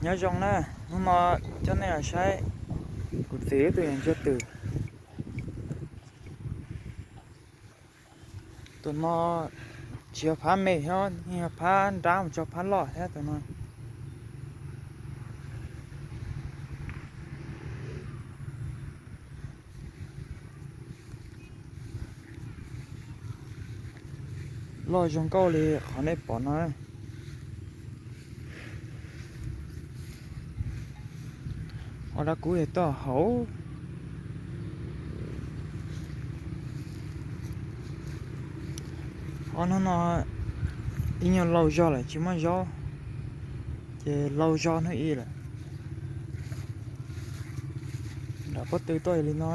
Nyob zoo na, hnub no coj nej los saib kuv txiv ib tug yam ntsuag twm. Tus no tsis yog phab me thiab, yog phab nrab mus txog phab loj thiab tus no. Loj zoo nkauj li qhov nej pom no. Ob dab kub tuaj hauv. Ob hnub no ib nyuag laus zog lawm tsis muaj zaub, ces laus zog hnub ib lawm. Nram pob tw tuaj li no.